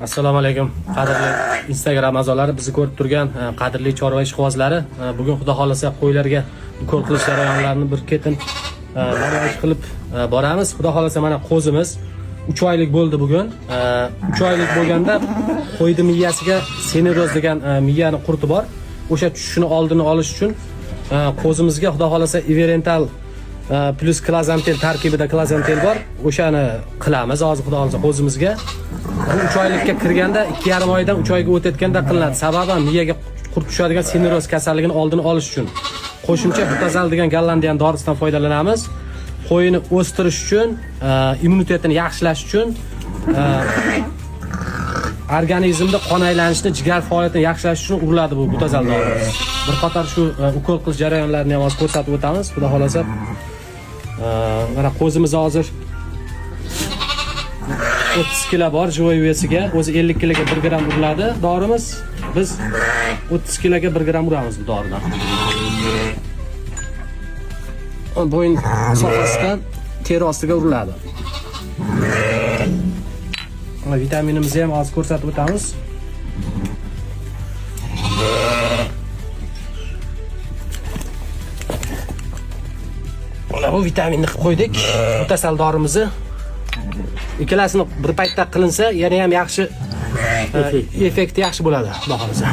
Assalomu alaykum, qadrli Instagram a'zolari, bizni ko'rib turgan qadrli chorva ishqibozlari. Bugun xudo xohlasa qo'ylarga ukol qilish jarayonlarini bir ketin namoyish qilib boramiz. Xudo xohlasa mana qo'zimiz 3 oylik bo'ldi bugun. 3 oylik bo'lganda qo'yni miyasiga seneroz degan miyani qurti bor. O'sha tushishini oldini olish uchun qo'zimizga xudo xohlasa Iverental plyus klazantel, tarkibida klazantel bor. O'shani qilamiz hozir xudo xohlasa qo'zimizga. Bu 3 oylikka kirganda, 2,5 oydan 3 oyga o'tayotganda qilinadi. Sababi miyaga qurt tushadigan seneroz kasalligini oldini olish uchun. Qo'shimcha Butazal degan Gollandiyan dorisidan foydalanamiz. Qo'yini o'stirish uchun, immunitetini yaxshilash uchun, organizmda qon aylanishini, jigar faoliyatini yaxshilash uchun uriladi bu Butazal dorisi. Bir qator shu ukol qilish jarayonlarini ham hozir ko'rsatib o'tamiz. Xudo xohlasa. Mana qo'zimiz hozir 30 kilo bor живой вес iga. O'zi 50 kiloga 1 gramm uriladi dorimiz. Biz 30 kiloga 1 gramm uramiz bu doridan. Bo'yin sohasidan teri ostiga uriladi. Mana vitaminimizni ham hozir ko'rsatib o'tamiz. Mana bu vitaminni qilib qo'ydik. Mutasal dorimizni ikkalasini bir paytda qilinsa, yana ham yaxshi effekti yaxshi bo'ladi, xudo xohlasa.